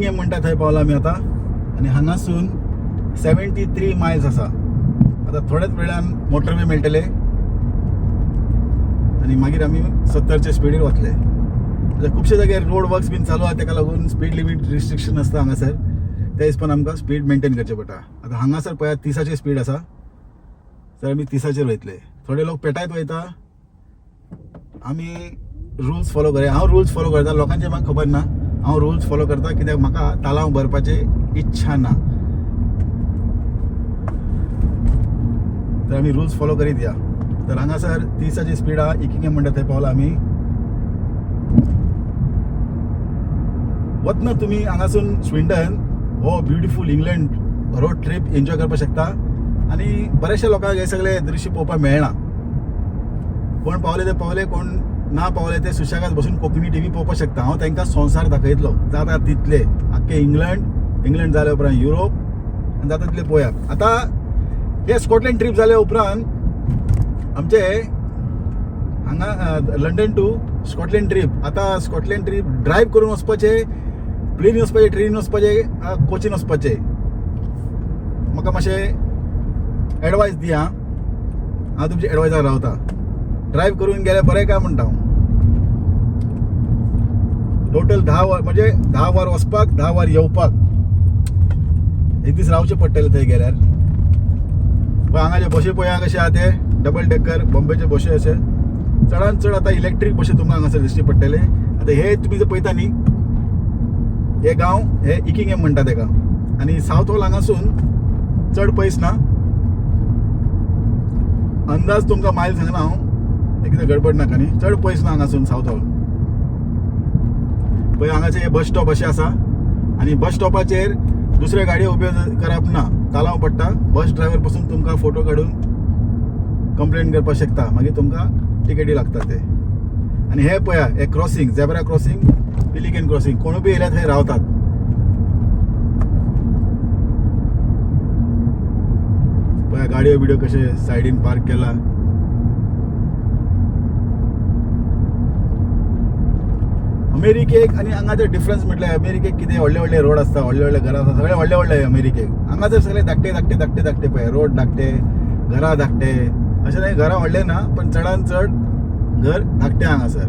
इकिंगेम म्हणटा थंय पावला आमी आतां आनी हांगासून 73 मायल्स आसा. आतां थोड्याच वेळान मोटरवे मेळटले आनी मागीर आमी 70चे स्पिडीर वतले. आतां खुबशे जाग्यार रोड वर्क्स बीन चालू आहा, तेका लागून स्पीड लिमीट रिस्ट्रिक्शन आसता हांगासर. त्या हिसपान आमकां स्पीड मेंटेन करचें पडटा. आतां हांगासर पळयात 30ची स्पीड आसा, तर आमी 30चेर वयतले. थोडे लोक पेटायत वयता, आमी रुल्स फॉलो करया. हांव रुल्स फॉलो करता, लोकांचें म्हाका खबर ना. हांव रुल्स फॉलो करता कित्याक म्हाका तालांव भरपाची इच्छा ना. तर आमी रुल्स फॉलो करीत या. तर हांगासर 30ची स्पीड आहा. इकिंगेम म्हणटा थंय पावला आमी. वतना तुमी हांगासून स्विंडन हो beautiful England road trip enjoy करपाक शकता. आनी बऱ्याचशा लोकांक हे सगळे दृश्य पळोवपाक मेळना. कोण पावले ते पावले, कोण ना पावले ते सुशेगाद बसून कोंकणी टीव्ही पळोवपाक शकता. हांव तांकां संवसार दाखयतलो जाता तितले, आख्खे इंग्लंड, इंग्लंड जाल्या उपरांत युरोप आनी जाता तितले पळयात. आतां हे स्कॉटलँड ट्रीप जाल्या उपरांत आमचे हांगा लंडन टू स्कॉटलँड ट्रीप. आतां स्कॉटलँड ट्रीप ड्रायव्ह करून वचपाचें, प्लेनी वचपाचें, ट्रेनीन वचपाचें, कोचीन वचपाचें, म्हाका मातशें एडवायस दिया. हांव तुमचे एडवायजार रावता. ड्रायव्ह करून गेल्यार बरें काय म्हणटा हांव. टोटल 10 वर, म्हणजे 10 वर वचपाक, 10 वर येवपाक, एक दीस रावचें पडटलें थंय गेल्यार. पळय हांगाचे बशी पळया कशे आहा ते, डबल डेकर बॉम्बेचे बशी अशे. चडान चड आतां इलेक्ट्रीक बशी तुमकां हांगासर दिश्टी पडटले. आतां हे तुमी जर पळयता न्ही, हे गांव हे इकिंगेम म्हणटा तेका. आनी सावथ हॉल हांगासून चड पयस ना. अंदाज तुमकां मायल सांगना हांव, कितें गडबड नाका न्ही. चड पयस ना हांगासून सावथ हॉल. पळय हांगाचे हे बस स्टॉप अशें आसा आनी बस स्टॉपाचेर दुसऱ्यो गाडयो उब्यो करप ना, तालांव पडटा. बस ड्रायव्हर पसून तुमकां फोटो काडून कंप्लेन करपाक शकता, मागीर तुमकां टिकेटी लागता ते. आनी हे पळया हे crossing, zebra crossing, pelican crossing, कोणूय बी येयल्यार थंय रावतात. पळया गाडयो बिडयो कशे सायडीन पार्क केला. अमेरिकेक आनी हांगाचो डिफरन्स म्हटल्यार अमेरिकेक कितें व्हडले व्हडले रोड आसता, व्हडले व्हडले घरां आसता, सगळे व्हडले व्हडले अमेरिकेक. हांगासर सगळे धाकटे धाकटे धाकटे धाकटे पळय रोड धाकटे, घरां धाकटे. अशें न्हय घरां व्हडले ना, पण चडान चड घर धाकटे हांगासर.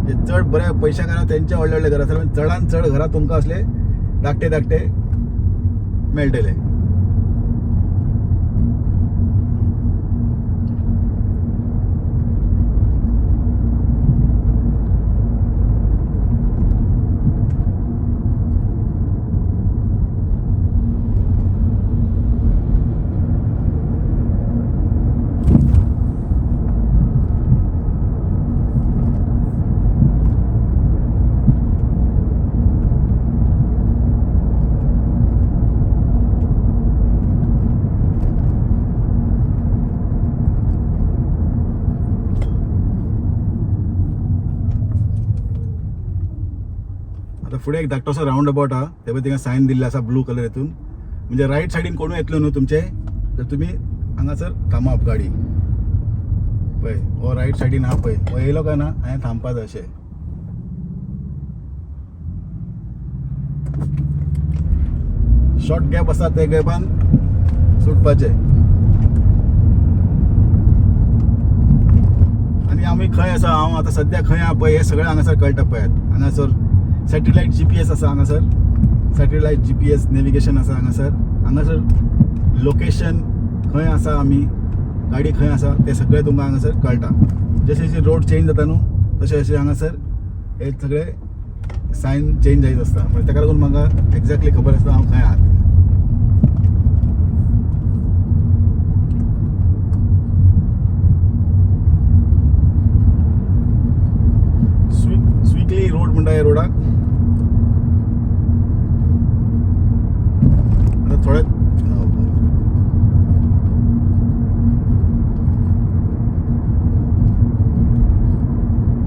जे चड बरे पयशांकारां तेंचे व्हडले व्हडले घरां आसता, पण चडान चड घरां तुमकां असले धाकटे धाकटे मेळटले. आतां फुडें एक धाकटोसो रावंड अबाउट आहा, ते पळय थिंगा सायन दिल्लें आसा ब्लू कलर हितून, म्हणजे रायट सायडीन कोणूय येतलो न्हू तुमचे, तर तुमी हांगासर थांबप गाडी. पळय हो रायट सायडीन आहा पळय, हो येयलो काय ना हांवें थांबपा जाय अशें. शॉर्ट गॅप आसा ते गॅपान सुटपाचें. आनी आमी खंय आसा, हांव आतां सद्या खंय आहा पळय, हें सगळें हांगासर कळटा पळयात. हांगासर सॅटेलायट GPS आसा, हांगासर सॅटेलायट GPS navigation आसा हांगासर. हांगासर लोकेशन खंय आसा, आमी गाडी खंय आसा तें सगळें तुमकां हांगासर कळटा. जशें जशें रोड चेंज जाता न्हू तशें तशें हांगासर हे सगळे सायन चेंज जायत आसता, म्हणजे ताका लागून म्हाका एक्झॅक्टली खबर आसता हांव खंय आहा. स्वीकली रोड म्हणटा ह्या रोडाक. आतां थोडे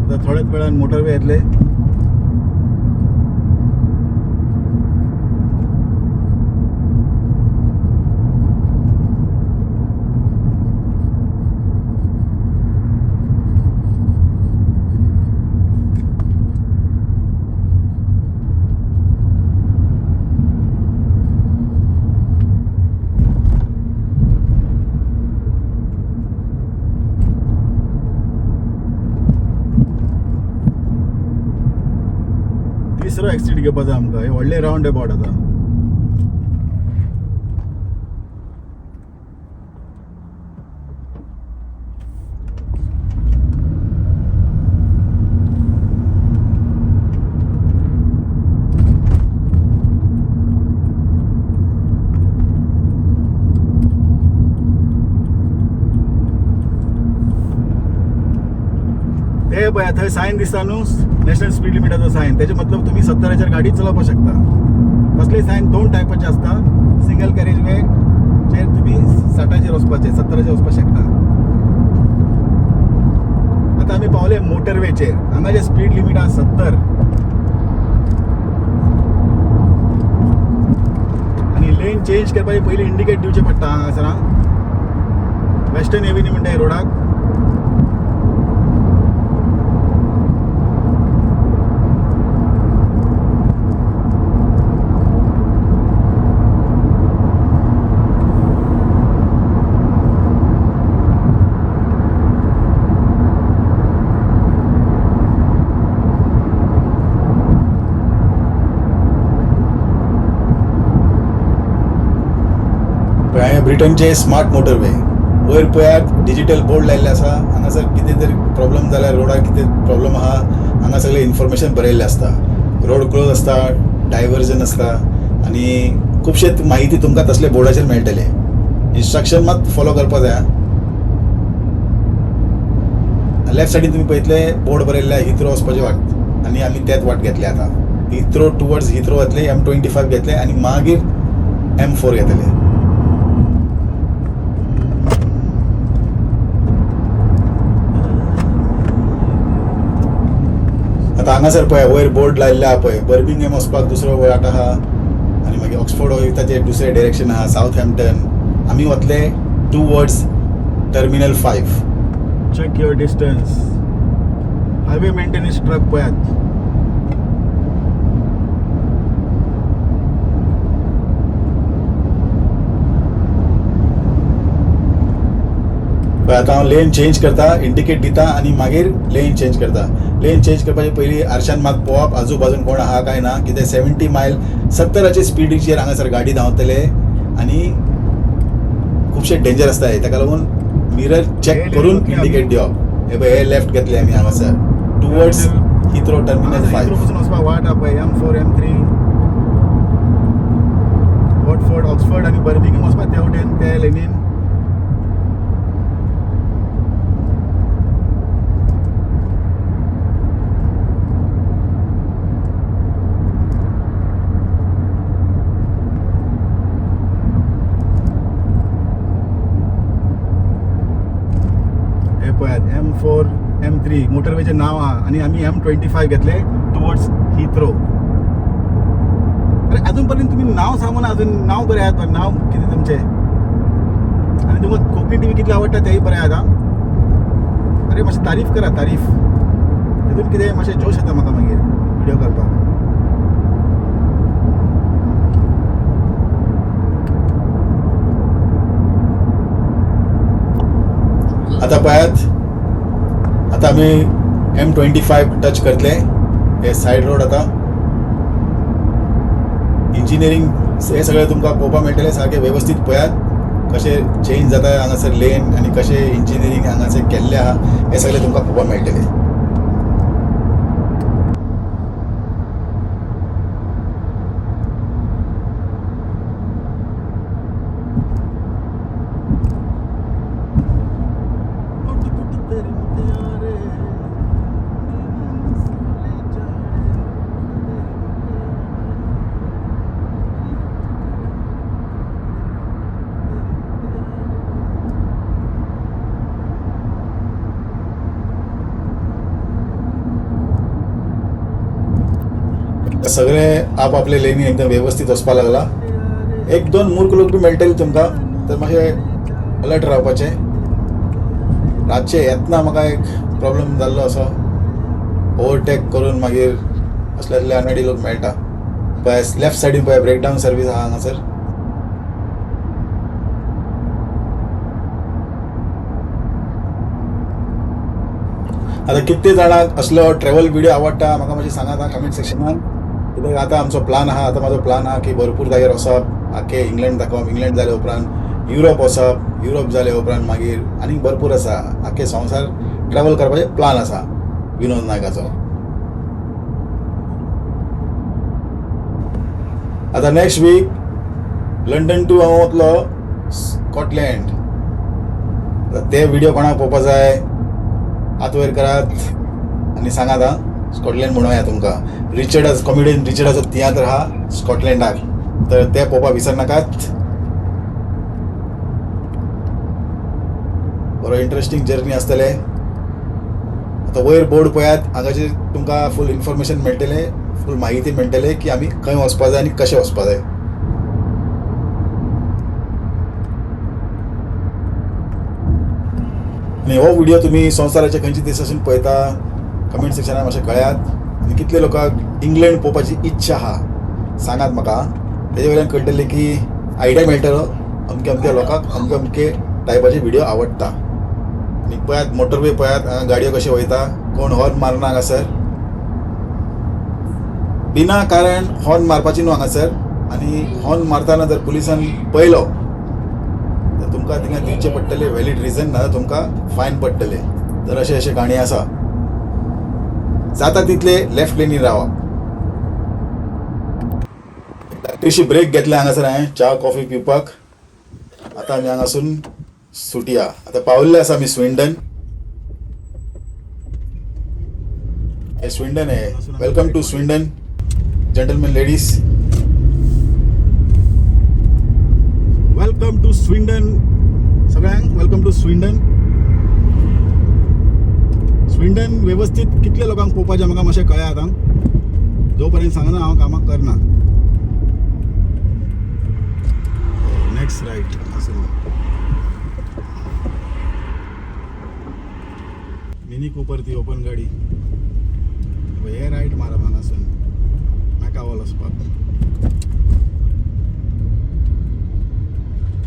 आतां थोड्याच वेळान मोटरवे येतले. तिसरो एक्सिट घेवपाचो आमकां. हे व्हडले रावंड अबाउट आतां. ते पळय थंय सायन दिसता न्हू, नॅशनल स्पीड लिमिटाचो सायन. तेजे मतलब तुमी 70चेर गाडी चलोवपाक शकता. कसले सायन दोन टायपाचे आसता. सिंगल कॅरेज वे चेर तुमी 60चेर वचपाचे, 70चेर वचपाक शकता. आतां आमी पावले मोटरवेचेर. हांगाचे स्पीड लिमीट आसा 70 आनी लेन चेंज करपाचे पयलीं इंडिकेट दिवचें पडटा हांगासर. वेस्टर्न एव्हेन्यू म्हणटा ह्या रोडाक. पळय ब्रिटनचे स्मार्ट मोटरवे. वयर पळयात डिजिटल बोर्ड लायिल्ले आसा. हांगासर कितें तरी प्रॉब्लम जाल्यार, रोडार कितें प्रॉब्लम आहा, हांगा सगळें इन्फॉर्मेशन बरयल्लें आसता. रोड क्लोज आसता, डायवर्जन आसता आनी खुबशे माहिती तुमकां तसले बोर्डाचेर मेळटले. इन्स्ट्रक्शन मात फॉलो करपा जाय. लेफ्ट सायडीन तुमी पळयतले बोर्ड बरयल्ले आहा हिथ्रो वचपाची वाट आनी आमी तेच वाट घेतले आतां. हिथ्रो टुवर्ड्स हिथ्रो वतले, M25 घेतले आनी मागीर M4 घेतले. आतां हांगासर पळय वयर बोर्ड लायिल्ले आहा पळय, बर्मिंगहॅम वचपाक दुसरो वाट आहा आनी मागीर ऑक्सफोर्ड वयता ते दुसरें डिरेक्शन आहा, सावथ हॅम्पटन. आमी वतले towards terminal 5. Check your distance. Highway maintenance truck पळयात. पळय आतां हांव लेन चेंज करता, इंडिकेट दिता आनी मागीर लेन चेंज करता. लेन चेंज करपाचे पयलीं आरशान मात पळोवप आजू बाजून कोण आहा काय ना. कितें 70 मायल 70चे स्पिडीचेर हांगासर गाडी धांवतले आनी खुबशे डेंजर आसता. ताका लागून मिरर चॅक करून इंडिकेट दिवप. हे पळय हे लेफ्ट घेतले आमी हांगासर टुवर्ड्स हिथ्रो टर्मिनल 5. पसून वचपाक वाट आहा पळय, M4 M3, Watford, Oxford आनी बर्मिंगहॅम वचपाक त्या वटेन त्या लेनीन. हे पळयात M4 M3 मोटरवेचें नांव आहा आनी आमी M25 घेतले टुवर्ड्स हिथ्रो. अरे अजून पर्यंत तुम्ही नाव सांगू ना, अजून नाव बरें आहात, नाव कितें तुमचें आनी तुमकां कोंकणी टीव्ही कितली आवडटा तेंय बरें आहात. अरे मातशें तारीफ करा, तारीफ. तितून कितें मातशें जोश येता म्हाका मागीर व्हिडियो करपाक. आतां पळयात आतां आमी M25 touch करतले. हे सायड रोड. आतां इंजिनियरींग हे सगळें तुमकां पळोवपाक मेळटलें. सारकें वेवस्थीत पळयात कशें चेंज जाता हांगासर लेन आनी कशें इंजिनियरींग हांगासर केल्लें आहा हें सगळें तुमकां पळोवपाक मेळटलें. सगळे आपआपले लेनी एकदम व्यवस्थित वचपाक लागला. एक दोन मूर्ख लोक बी मेळटले तुमकां, तर मातशें अलर्ट रावपाचें. रातचें येतना म्हाका एक प्रॉब्लम जाल्लो असो, ओवरटेक करून मागीर असले असले अनाडी लोक मेळटा. पळय लेफ्ट सायडीन पळय ब्रेकडावन सर्वीस आहा हांगासर. आतां कितले जाणांक असलो ट्रॅवल व्हिडिओ आवडटा म्हाका मातशें सांगात कमेंट सेक्शनान. कित्याक आतां आमचो प्लान आहा, आतां म्हाजो प्लान आहा की भरपूर जाग्यार वचप, आख्खे इंग्लंड दाखोवप, इंग्लंड जाले उपरांत युरोप वचप, युरोप जाले उपरांत मागीर आनीक भरपूर आसा, आख्खे संवसार ट्रॅवल करपाचे प्लान आसा विनोद नायकाचो. आतां नेक्स्ट वीक लंडन टू हांव वतलो स्कॉटलँड. आतां ते व्हिडिओ कोणाक पळोवपा जाय हात वयर करात आनी सांगात. आं, स्कॉटलँड म्हणोया तुमकां. रिचर्ड कॉमेडियन रिचर्डाचो तियात्र आहा स्कॉटलँडाक, तर ते पळोवपाक विसरनाकात. बरो इंट्रस्टींग जर्नी आसतले. आतां वयर बोर्ड पळयात, हांगाचेर तुमकां फूल इन्फॉर्मेशन मेळटलें, फूल माहिती मेळटले की आमी खंय वचपा जाय आनी कशें वचपा जाय. आनी हो व्हिडिओ तुमी संवसाराच्या खंयच्या देशासून पळयता कमेंट सेक्शनान मातशें कळयात. आनी कितले लोकांक इंग्लंड पळोवपाची इच्छा आहा सांगात म्हाका. तेजे वयल्यान कळटलें की आयडिया मेळटलो अमके अमके लोकांक अमके अमके टायपाचे व्हिडिओ आवडटा. आनी पळयात मोटरवे पळयात, हांगा गाडयो कश्यो वयता, कोण हॉर्न मारना हांगासर, बिना कारण हॉर्न मारपाची न्हू हांगासर. आनी हॉर्न मारतना जर पुलिसान पळयलो तर तुमकां थिंगा दिवचें पडटलें व्हॅलीड रिजन, ना तुमकां फायन पडटलें. तर अशें अशें काणी आसा. जाता तितले लेफ्ट लेनीन रावप. धाकटीशी ब्रेक घेतले हांगासर हांवें च्या कॉफी पिवपाक. आतां आमी हांगासून सुटया. आतां पावल्ले आसा आमी स्विंडन. हे स्विंडन हे. Welcome to Swindon gentlemen, ladies. Welcome to Swindon सगळ्यांक. Welcome to Swindon. Swindon वेवस्थीत कितले लोकांक पळोवपाचें म्हाका मातशें कळ्ळें. आतां जो पर्यंत सांगना हांव कामाक करना. नेक्स्ट रायट हांगासून मिनी कुपर ती ओपन गाडी. हे रायट मारप हांगासून मेका हॉल वचपाक.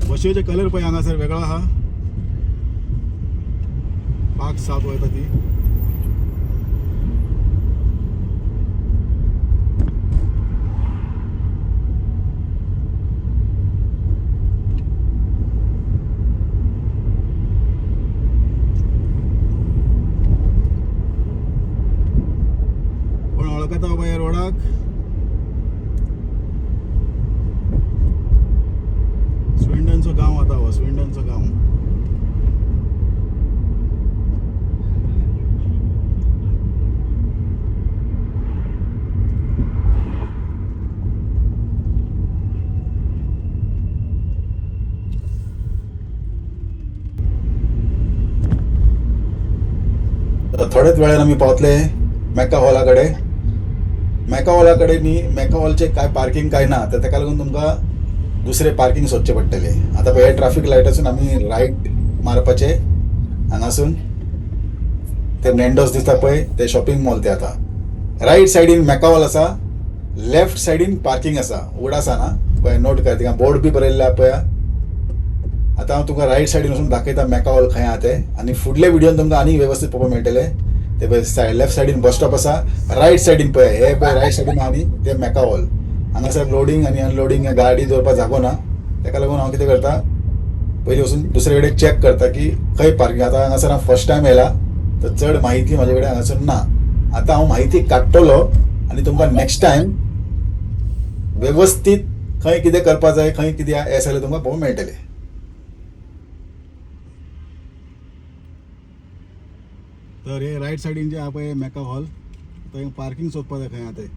बशीचे कलर पळय हांगासर वेगळो आहा. पाक साफ वयता ती. कोण वळखता बाबा ह्या रोडाक? स्विंडनचो गांव आतां हो स्विंडनचो गांव. थोड्याच वेळान आमी पावतले मेका हॉला कडेन. मेका हॉला कडेन न्ही, मेका हॉलचे काय पार्किंग काय ना, तर ताका लागून तुमकां दुसरें पार्किंग सोदचें पडटलें. आतां पळय ट्राफीक लायटासून आमी रायट मारपाचें. हांगासून ते नॅन्डोस दिसता पळय, ते शॉपिंग मॉल ते. आतां रायट सायडीन मेका हॉल आसा, लेफ्ट सायडीन पार्किंग आसा. उगडास ना पळय, नोट कर, थिंगा बोर्ड बी बरयल्लें आहा पळय. आतां हांव तुमकां रायट सायडीन वचून दाखयता मेका हॉल खंय आहा तें. आनी फुडल्या व्हिडियोन तुमकां आनी वेवस्थीत पळोवपाक मेळटलें. ते पळय लेफ्ट सायडीन बस स्टॉप आसा, रायट सायडीन पळय, हे पळय रायट सायडीन आहा न्ही ते मेका हॉल. हांगासर लोडींग आनी अनलोडींग गाडी दवरपाक जागो ना, ताका लागून हांव कितें करता, पयलीं वचून दुसरे कडेन चॅक करता की खंय पार्किंग. आतां हांगासर हांव फर्स्ट टायम येयला, तर चड म्हायती म्हाजे कडेन हांगासर ना. आतां हांव म्हायती काडटलो आनी तुमकां नेक्स्ट टायम वेवस्थीत खंय कितें करपा जाय, खंय कितें आहा हें सगळें तुमकां पळोवंक मेळटलें. तर हे रायट सायडीन जे आहा पळय मेका हॉल, थंय पार्किंग सोदपा जाय खंय आहा तें.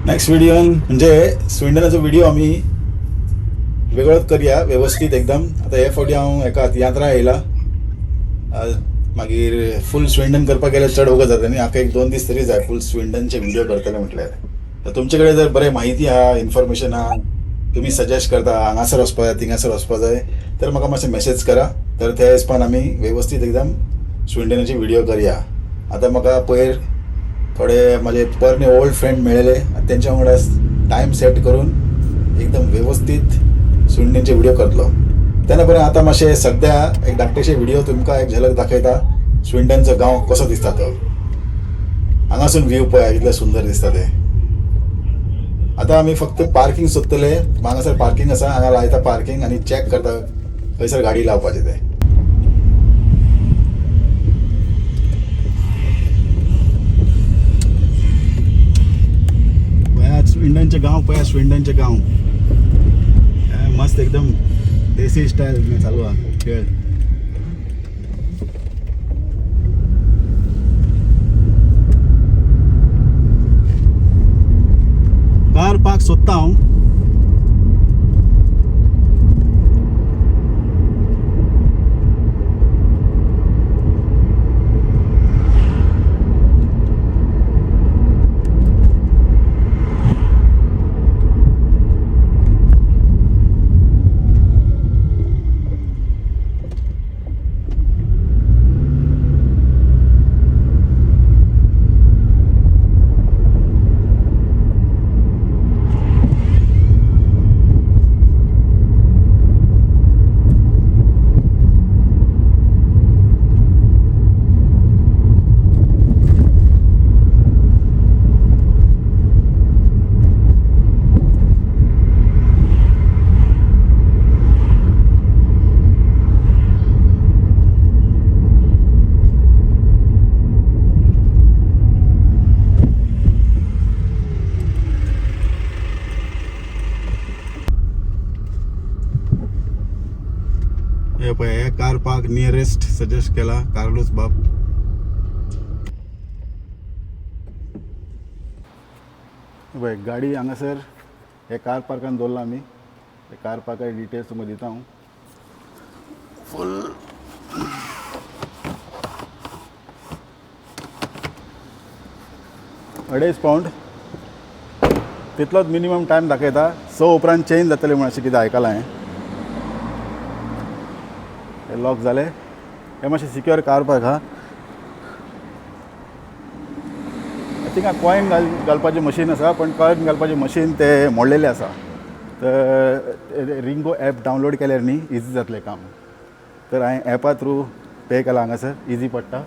नेक्स्ट व्हिडिओन म्हणजे स्विंडनाचो व्हिडिओ आमी वेगळोच करया वेवस्थीत एकदम. आतां हे फावटी हांव एका तियात्रा येयला, मागीर फूल स्विंडन करपाक गेल्यार चड वगत जाता न्ही. हाका 1-2 दीस तरी जाय फूल स्विंडनचे व्हिडिओ करतले म्हटल्यार. तर तुमचे कडेन जर बरें म्हायती आहा, इन्फॉर्मेशन आहा, तुमी सजेस्ट करता हांगासर वचपा जाय थिंगासर वचपा जाय, तर म्हाका मातशें मॅसेज करा. तर त्या हिसपान आमी वेवस्थीत एकदम स्विंडनाचे व्हिडिओ करया. आतां म्हाका पयर थोडे म्हाजे पोरणे ओल्ड फ्रेंड मेळ्ळे, तेंच्या वांगडा टायम सेट करून एकदम वेवस्थीत स्विंडनचे व्हिडिओ करतलो. तेन्ना पर्यंत आतां मातशें सद्या एक धाकटेशे व्हिडिओ तुमकां एक झलक दाखयता स्विंडनचो गांव कसो दिसता तो. हांगासून व्यू पळय कितले सुंदर दिसता ते. आतां आमी फक्त पार्किंग सोदतले. हांगासर पार्किंग आसा, हांगा लायता पार्किंग आनी चॅक करता खंयसर गाडी लावपाची ते. पळया स्विंडनचे गांव, पळया स्विंडनचे गांव. मस्त एकदम देसी स्टायल चालू आहा खेळ. कार पार्क सोदता हांव. हे पळय हे कार पार्क नियरेस्ट सजेस्ट केला कार्लूस बाब. पळय गाडी हांगासर हे कार पार्कान दवरला आमी. हे कार पार्काचे डिटेल्स तुमकां दिता हांव. फूल 2.5 पावंड तितलोच मिनिमम टायम दाखयता. 6 उपरांत चेंज जातले म्हूण अशें कितें आयकलां हांवें. हे लॉक जाले. हे मातशें सिक्योर कार पार्क आहा. थिंगा कॉयन घालपाचें मशीन आसा, पण कॉयन घालपाचें मशीन ते मोडलेलें आसा. तर रिंगो एप डावनलोड केल्यार न्ही इजी जातलें काम. तर हांवें एपा थ्रू पे केला हांगासर, इजी पडटा.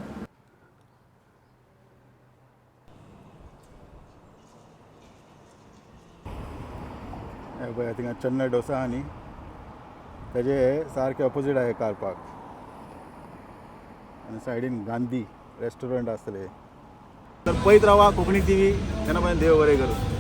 हे पळय थिंगा चेन्नय डोसा आहा न्ही, तेजे सारकें ऑपोजीट आहा कार पार्क. आनी सायडीन गांधी रेस्टॉरंट आसतलें. तर पळयत रावा कोंकणी टीव्ही. तेन्ना पर्यंत देव बरें करूं.